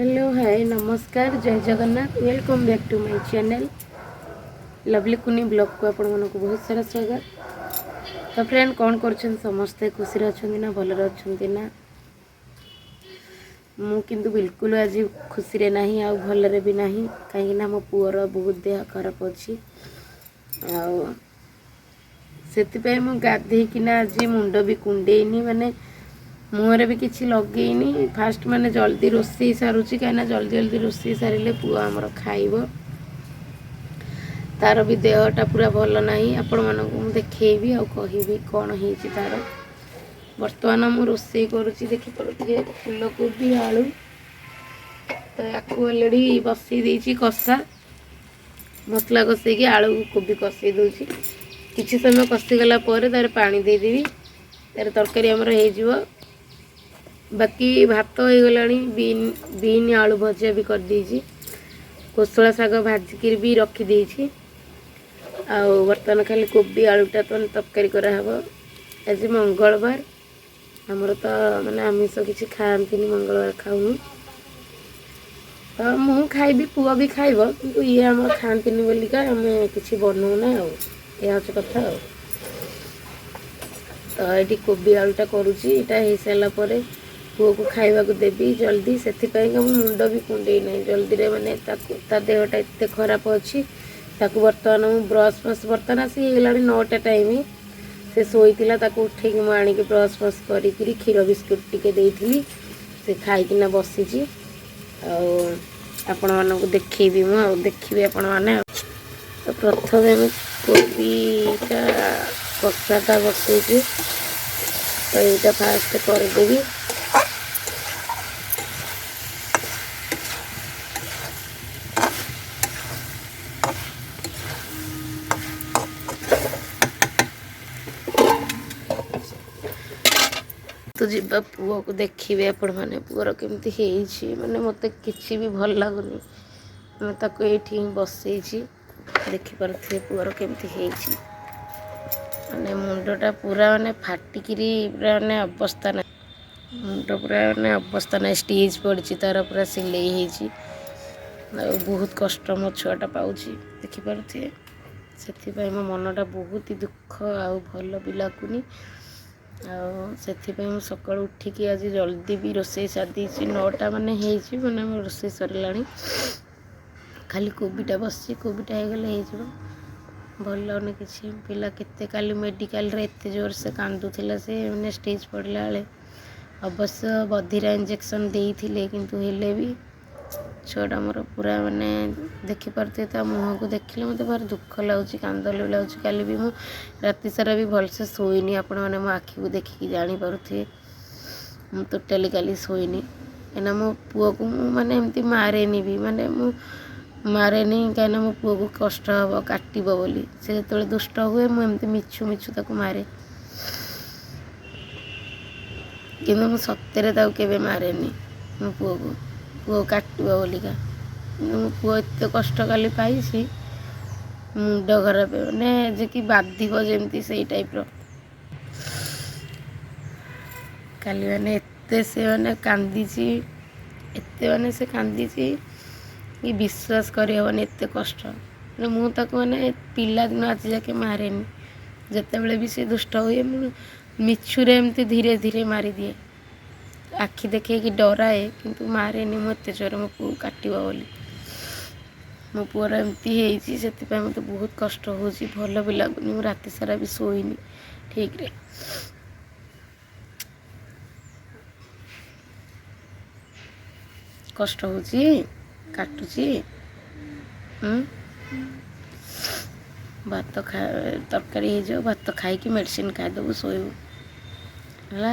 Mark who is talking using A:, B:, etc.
A: Hello, ହାଏ, ନମସ୍କାର, ଜୟ Jagannath. Welcome back to my channel lovely କୁନି ବ୍ଲଗ୍କୁ ଆପଣମାନଙ୍କୁ ବହୁତ ସାରା ସ୍ୱାଗତ। ତ ଫ୍ରେଣ୍ଡ, କ'ଣ କରୁଛନ୍ତି ସମସ୍ତେ? ଖୁସିରେ ଅଛନ୍ତି ନା, ଭଲରେ ଅଛନ୍ତି ନା? ମୁଁ କିନ୍ତୁ ବିଲକୁଲ ଆଜି ଖୁସିରେ ନାହିଁ ଆଉ ଭଲରେ ବି ନାହିଁ, କାହିଁକିନା ମୋ ପୁଅର ବହୁତ ଦେହ ଖରାପ ଅଛି। ଆଉ ସେଥିପାଇଁ ମୁଁ ଗାଧେଇକିନା ଆଜି ମୁଣ୍ଡ ବି କୁଣ୍ଡେଇନି, ମାନେ ମୁହଁରେ ବି କିଛି ଲଗେଇନି। ଫାଷ୍ଟ ମାନେ ଜଲ୍ଦି ରୋଷେଇ ସାରୁଛି, କାହିଁକିନା ଜଲ୍ଦି ଜଲ୍ଦି ରୋଷେଇ ସାରିଲେ ପୁଅ ଆମର ଖାଇବ। ତାର ବି ଦେହଟା ପୁରା ଭଲ ନାହିଁ। ଆପଣମାନଙ୍କୁ ମୁଁ ଦେଖେଇବି ଆଉ କହିବି କ'ଣ ହେଇଛି ତାର। ବର୍ତ୍ତମାନ ମୁଁ ରୋଷେଇ କରୁଛି, ଦେଖିପାରୁଥିବେ, ଫୁଲକୋବି ଆଳୁ। ତ ୟାକୁ ଅଲରେଡ଼ି ବସେଇ ଦେଇଛି, କଷା ମସଲା କଷେଇକି ଆଳୁ କୋବି କଷେଇ ଦେଉଛି। କିଛି ସମୟ କଷିଗଲା ପରେ ତାର ପାଣି ଦେଇଦେବି, ତାର ତରକାରୀ ଆମର ହେଇଯିବ। ବାକି ଭାତ ହେଇଗଲାଣି, ବିନ୍ ବିନ୍ ଆଳୁ ଭଜା ବି କରିଦେଇଛି, କୋଶଳା ଶାଗ ଭାଜିକିରି ବି ରଖିଦେଇଛି। ଆଉ ବର୍ତ୍ତମାନ ଖାଲି କୋବି ଆଳୁଟା ତ ତରକାରୀ କରାହେବ। ଆଜି ମଙ୍ଗଳବାର, ଆମର ତ ମାନେ ଆମିଷ କିଛି ଖାଆନ୍ତିନି, ମଙ୍ଗଳବାର ଖାଉନୁ। ତ ମୁଁ ଖାଇବି, ପୁଅ ବି ଖାଇବ, କିନ୍ତୁ ଇଏ ଆମର ଖାଆନ୍ତିନି ବୋଲିକା ଆମେ କିଛି ବନଉନା। ଆଉ ଏହା ହେଉଛି କଥା। ଆଉ ତ ଏଇଠି କୋବି ଆଳୁଟା କରୁଛି। ଏଇଟା ହେଇସାରିଲା ପରେ ପୁଅକୁ ଖାଇବାକୁ ଦେବି ଜଲ୍ଦି। ସେଥିପାଇଁକା ମୁଁ ମୁଣ୍ଡ ବି କୁଣ୍ଡେଇ ନାହିଁ ଜଲ୍ଦିରେ। ମାନେ ତାକୁ, ତା ଦେହଟା ଏତେ ଖରାପ ଅଛି। ତାକୁ ବର୍ତ୍ତମାନ ମୁଁ ବ୍ରସ୍ ଫ୍ରସ୍, ବର୍ତ୍ତମାନ ଆସି ହେଇଗଲାଣି 9ଟା ଟାଇମ୍, ସେ ଶୋଇଥିଲା, ତାକୁ ଉଠେଇକି ମୁଁ ଆଣିକି ବ୍ରସ୍ ଫ୍ରସ୍ କରିକିରି କ୍ଷୀର ବିସ୍କୁଟ୍ ଟିକେ ଦେଇଥିଲି, ସେ ଖାଇକିନା ବସିଛି। ଆଉ ଆପଣମାନଙ୍କୁ ଦେଖେଇବି ମୁଁ, ଆଉ ଦେଖିବେ ଆପଣମାନେ। ଆଉ ତ ପ୍ରଥମେ ମୁଁ କୋବିଟା କଷାଟା ବସେଇଛି, ତ ଏଇଟା ଫାଷ୍ଟ କରିଦେବି। ତ ଯିବା ପୁଅକୁ ଦେଖିବେ ଆପଣମାନେ, ପୁଅର କେମିତି ହେଇଛି। ମାନେ ମୋତେ କିଛି ବି ଭଲ ଲାଗୁନି। ମୁଁ ତାକୁ ଏଇଠି ହିଁ ବସେଇଛି, ଦେଖିପାରୁଥିବେ ପୁଅର କେମିତି ହେଇଛି। ମାନେ ମୁଣ୍ଡଟା ପୁରା ମାନେ ଫାଟିକିରି ପୁରା ମାନେ ଅବସ୍ଥା ନାହିଁ, ମୁଣ୍ଡ ପୁରା ମାନେ ଅବସ୍ଥା ନାହିଁ। ଷ୍ଟିଚ୍ ପଡ଼ିଛି ତାର, ପୁରା ସିଲେଇ ହେଇଛି। ଆଉ ବହୁତ କଷ୍ଟ ମୋ ଛୁଆଟା ପାଉଛି, ଦେଖିପାରୁଥିବେ। ସେଥିପାଇଁ ମୋ ମନଟା ବହୁତ ଦୁଃଖ ଆଉ ଭଲ ବି ଲାଗୁନି। ଆଉ ସେଥିପାଇଁ ମୁଁ ସକାଳୁ ଉଠିକି ଆଜି ଜଲ୍ଦି ବି ରୋଷେଇ ସାରି ଦେଇଛି। 9ଟା ମାନେ ହେଇଛି, ମାନେ ମୋ ରୋଷେଇ ସରିଲାଣି, ଖାଲି କୋବିଟା ବସିଛି। କୋବିଟା ହେଇଗଲେ ହେଇଯିବ। ଭଲ ଲାଗୁନି କିଛି। ପିଲା କେତେ କାଲି ମେଡ଼ିକାଲରେ ଏତେ ଜୋରସେ କାନ୍ଦୁଥିଲା ସେ, ମାନେ ଷ୍ଟିଚ୍ ପଡ଼ିଲା ବେଳେ। ଅବଶ୍ୟ ବଧିରା ଇଞ୍ଜେକ୍ସନ୍ ଦେଇଥିଲେ, କିନ୍ତୁ ହେଲେ ବି ଛୁଆଟା ମୋର ପୁରା ମାନେ ଦେଖିପାରୁଥିବେ, ତା ମୁହଁକୁ ଦେଖିଲେ ମୋତେ ଭାରି ଦୁଃଖ ଲାଗୁଛି, କାନ୍ଦ ବି ଲାଗୁଛି। କାଲି ବି ମୁଁ ରାତି ସାରା ବି ଭଲସେ ଶୋଇନି। ଆପଣମାନେ ମୋ ଆଖିକୁ ଦେଖିକି ଜାଣିପାରୁଥିବେ, ମୁଁ ଟୋଟାଲି କାଲି ଶୋଇନି। କାହିଁକିନା ମୋ ପୁଅକୁ ମୁଁ ମାନେ ଏମିତି ମାରେନି ବି, ମାନେ ମୁଁ ମାରେନି, କାହିଁକିନା ମୋ ପୁଅକୁ କଷ୍ଟ ହେବ, କାଟିବ ବୋଲି। ସେ ଯେତେବେଳେ ଦୁଷ୍ଟ ହୁଏ, ମୁଁ ଏମିତି ମିଛୁ ମିଛୁ ତାକୁ ମାରେ, କିନ୍ତୁ ମୁଁ ସତରେ ତାକୁ କେବେ ମାରେନି ମୋ ପୁଅକୁ, ପୁଅ କାଟିବ ବୋଲିକା। କିନ୍ତୁ ମୋ ପୁଅ ଏତେ କଷ୍ଟ କାଲି ପାଇଛି, ମୁଣ୍ଡ ଖରାପ, ମାନେ ଯେ କି ବାଧିବ ଯେମିତି ସେଇ ଟାଇପ୍ର। କାଲି ମାନେ ଏତେ ସେ ମାନେ କାନ୍ଦିଛି, ଏତେ ମାନେ ସେ କାନ୍ଦିଛି କି ବିଶ୍ୱାସ କରିହେବନି, ଏତେ କଷ୍ଟ। ମାନେ ମୁଁ ତାକୁ ମାନେ ପିଲାଦିନ ଆଜି ଯାକେ ମାରେନି। ଯେତେବେଳେ ବି ସେ ଦୁଷ୍ଟ ହୁଏ, ମୁଁ ମିଛୁରେ ଏମିତି ଧୀରେ ଧୀରେ ମାରିଦିଏ, ଆଖି ଦେଖେଇକି ଡରାଏ, କିନ୍ତୁ ମାରେନି ମୁଁ ଏତେ ଜୋରେ ମୋ ପୁଅକୁ କାଟିବ ବୋଲି। ମୋ ପୁଅର ଏମିତି ହେଇଛି, ସେଥିପାଇଁ ମୋତେ ବହୁତ କଷ୍ଟ ହେଉଛି, ଭଲ ବି ଲାଗୁନି। ମୁଁ ରାତି ସାରା ବି ଶୋଇନି ଠିକ୍ରେ। କଷ୍ଟ ହେଉଛି, କାଟୁଛି। ଭାତ ଖା, ତରକାରୀ ହେଇଯିବ, ଭାତ ଖାଇକି ମେଡ଼ିସିନ ଖାଇଦେବୁ, ଶୋଇବୁ, ହେଲା?